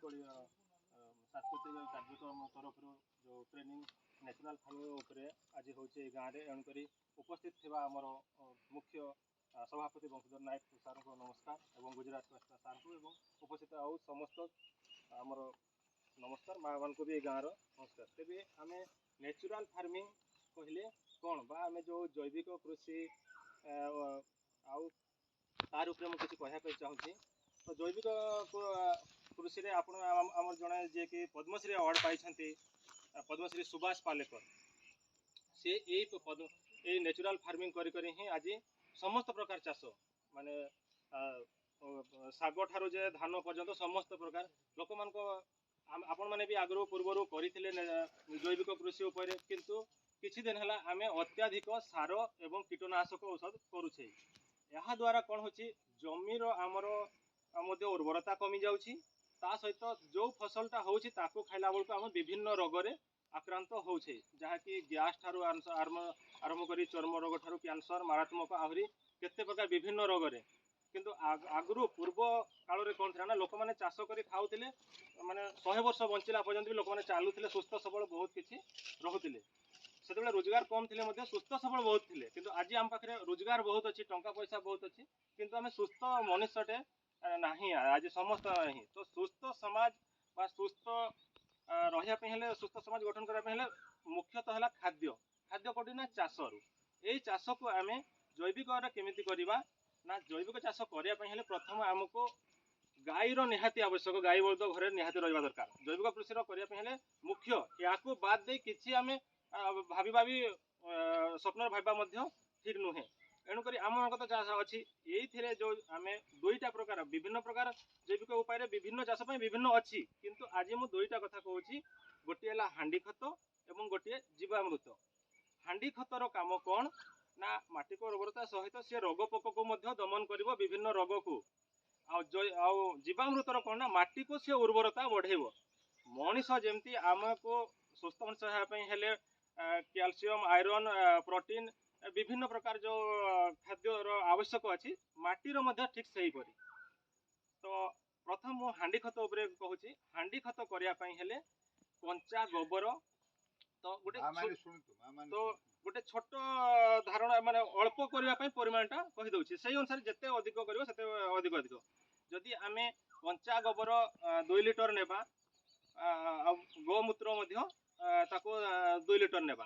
ଉତ୍କଳୀୟ ସାଂସ୍କୃତିକ କାର୍ଯ୍ୟକ୍ରମ ତରଫରୁ ଯେଉଁ ଟ୍ରେନିଂ ନ୍ୟାଚୁରାଲ୍ ଫାର୍ମିଂ ଉପରେ ଆଜି ହେଉଛି ଏଇ ଗାଁରେ, ଏଣୁକରି ଉପସ୍ଥିତ ଥିବା ଆମର ମୁଖ୍ୟ ସଭାପତି ବଂଶଧର ନାୟକ ସାର୍ଙ୍କୁ ନମସ୍କାର ଏବଂ ଗୁଜୁରାଟ ସାର୍ଙ୍କୁ ଏବଂ ଉପସ୍ଥିତ ଆଉ ସମସ୍ତ ଆମର ନମସ୍କାର, ମାଆମାନଙ୍କୁ ବି ଏଇ ଗାଁର ନମସ୍କାର। ତେବେ ଆମେ ନ୍ୟାଚୁରାଲ୍ ଫାର୍ମିଂ କହିଲେ କ'ଣ ବା ଆମେ ଯେଉଁ ଜୈବିକ କୃଷି ଆଉ ତାର ଉପରେ ମୁଁ କିଛି କହିବା ପାଇଁ ଚାହୁଁଛି। ତ ଜୈବିକ କୃଷିରେ ଆପଣ ଆମର ଜଣେ ଯିଏକି ପଦ୍ମଶ୍ରୀ ଆୱାର୍ଡ଼ ପାଇଛନ୍ତି, ପଦ୍ମଶ୍ରୀ ସୁଭାଷ ପାଲେକର, ସେ ଏଇ ପଦ୍ମ ଏଇ ନ୍ୟାଚୁରାଲ୍ ଫାର୍ମିଂ କରି କରି ହିଁ ଆଜି ସମସ୍ତ ପ୍ରକାର ଚାଷ, ମାନେ ଶାଗ ଠାରୁ ଯେ ଧାନ ପର୍ଯ୍ୟନ୍ତ ସମସ୍ତ ପ୍ରକାର ଲୋକମାନଙ୍କ, ଆପଣମାନେ ବି ଆଗରୁ ପୂର୍ବରୁ କରିଥିଲେ ଜୈବିକ କୃଷି ଉପରେ, କିନ୍ତୁ କିଛି ଦିନ ହେଲା ଆମେ ଅତ୍ୟଧିକ ସାର ଏବଂ କୀଟନାଶକ ଔଷଧ କରୁଛେ। ଏହାଦ୍ୱାରା କ'ଣ ହେଉଛି, ଜମିର ଆମର ମଧ୍ୟ ଉର୍ବରତା କମିଯାଉଛି, ତା ସହିତ ଯେଉଁ ଫସଲଟା ହେଉଛି ତାକୁ ଖାଇଲା ବେଳକୁ ଆମେ ବିଭିନ୍ନ ରୋଗରେ ଆକ୍ରାନ୍ତ ହେଉଛେ, ଯାହାକି ଗ୍ୟାସ୍ ଠାରୁ ଆରମ୍ଭ କରି ଚର୍ମ ରୋଗ ଠାରୁ କ୍ୟାନ୍ସର, ମାରାତ୍ମକ ଆହୁରି କେତେ ପ୍ରକାର ବିଭିନ୍ନ ରୋଗରେ। କିନ୍ତୁ ଆଗରୁ ପୂର୍ବ କାଳରେ କ'ଣ ଥିଲା ନା, ଲୋକମାନେ ଚାଷ କରି ଖାଉଥିଲେ, ମାନେ 100 ବର୍ଷ ବଞ୍ଚିଲା ପର୍ଯ୍ୟନ୍ତ ବି ଲୋକମାନେ ଚାଲୁଥିଲେ, ସୁସ୍ଥ ସବଳ ବହୁତ କିଛି ରହୁଥିଲେ। ସେତେବେଳେ ରୋଜଗାର କମ୍ ଥିଲେ ମଧ୍ୟ ସୁସ୍ଥ ସବଳ ବହୁତ ଥିଲେ। କିନ୍ତୁ ଆଜି ଆମ ପାଖରେ ରୋଜଗାର ବହୁତ ଅଛି, ଟଙ୍କା ପଇସା ବହୁତ ଅଛି, କିନ୍ତୁ ଆମେ ସୁସ୍ଥ ମନୁଷ୍ୟଟେ ନାହିଁ ଆଜି ସମସ୍ତ ନାହିଁ। ତ ସୁସ୍ଥ ସମାଜ ବା ସୁସ୍ଥ ରହିବା ପାଇଁ ହେଲେ, ସୁସ୍ଥ ସମାଜ ଗଠନ କରିବା ପାଇଁ ହେଲେ ମୁଖ୍ୟତଃ ହେଲା ଖାଦ୍ୟ। ଖାଦ୍ୟ କୋଉଠି ନା ଚାଷରୁ। ଏଇ ଚାଷକୁ ଆମେ ଜୈବିକରେ କେମିତି କରିବା ନା, ଜୈବିକ ଚାଷ କରିବା ପାଇଁ ହେଲେ ପ୍ରଥମେ ଆମକୁ ଗାଈର ନିହାତି ଆବଶ୍ୟକ, ଗାଈ ବଳଦ ଘରେ ନିହାତି ରହିବା ଦରକାର। ଜୈବିକ କୃଷିର କରିବା ପାଇଁ ହେଲେ ମୁଖ୍ୟ ଏହାକୁ ବାଦ ଦେଇ କିଛି ଆମେ ଭାବିବା ବି ସ୍ୱପ୍ନରେ ଭାବିବା ମଧ୍ୟ ଠିକ୍ ନୁହେଁ। ଏଣୁକରି ଆମମାନଙ୍କ ତ ଚାଷ ଅଛି, ଏଇଥିରେ ଯେଉଁ ଆମେ ଦୁଇଟା ପ୍ରକାର ବିଭିନ୍ନ ପ୍ରକାର ଜୈବିକ ଉପାୟରେ ବିଭିନ୍ନ ଚାଷ ପାଇଁ ବିଭିନ୍ନ ଅଛି, କିନ୍ତୁ ଆଜି ମୁଁ ଦୁଇଟା କଥା କହୁଛି। ଗୋଟିଏ ହେଲା ହାଣ୍ଡି ଖତ ଏବଂ ଗୋଟିଏ ଜୀବାମୃତ। ହାଣ୍ଡି ଖତର କାମ କ'ଣ ନା, ମାଟିକୁ ଉର୍ବରତା ସହିତ ସେ ରୋଗ ପୋକକୁ ମଧ୍ୟ ଦମନ କରିବ, ବିଭିନ୍ନ ରୋଗକୁ। ଆଉ ଜୀବାମୃତର କ'ଣ ନା, ମାଟିକୁ ସେ ଉର୍ବରତା ବଢ଼େଇବ। ମଣିଷ ଯେମିତି ଆମକୁ ସୁସ୍ଥ ମଣିଷ ହେବା ପାଇଁ ହେଲେ କ୍ୟାଲସିୟମ, ଆଇରନ୍, ପ୍ରୋଟିନ୍ ବିଭିନ୍ନ ପ୍ରକାର ଯେଉଁ ଖାଦ୍ୟର ଆବଶ୍ୟକ ଅଛି, ମାଟିର ମଧ୍ୟ ଠିକ୍ ସେହିପରି। ତ ପ୍ରଥମ ମୁଁ ହାଣ୍ଡି ଖତ ଉପରେ କହୁଛି। ହାଣ୍ଡି ଖତ କରିବା ପାଇଁ ହେଲେ କଞ୍ଚା ଗୋବର, ତ ଗୋଟେ ତ ଗୋଟେ ଛୋଟ ଧାରଣା, ମାନେ ଅଳ୍ପ କରିବା ପାଇଁ ପରିମାଣଟା କହିଦେଉଛି, ସେଇ ଅନୁସାରେ ଯେତେ ଅଧିକ କରିବ ସେତେ ଅଧିକ ଅଧିକ। ଯଦି ଆମେ କଞ୍ଚା ଗୋବର 2 ଲିଟର ନେବା ଆଉ ଗୋମୂତ୍ର ମଧ୍ୟ ତାକୁ 2 ଲିଟର ନେବା,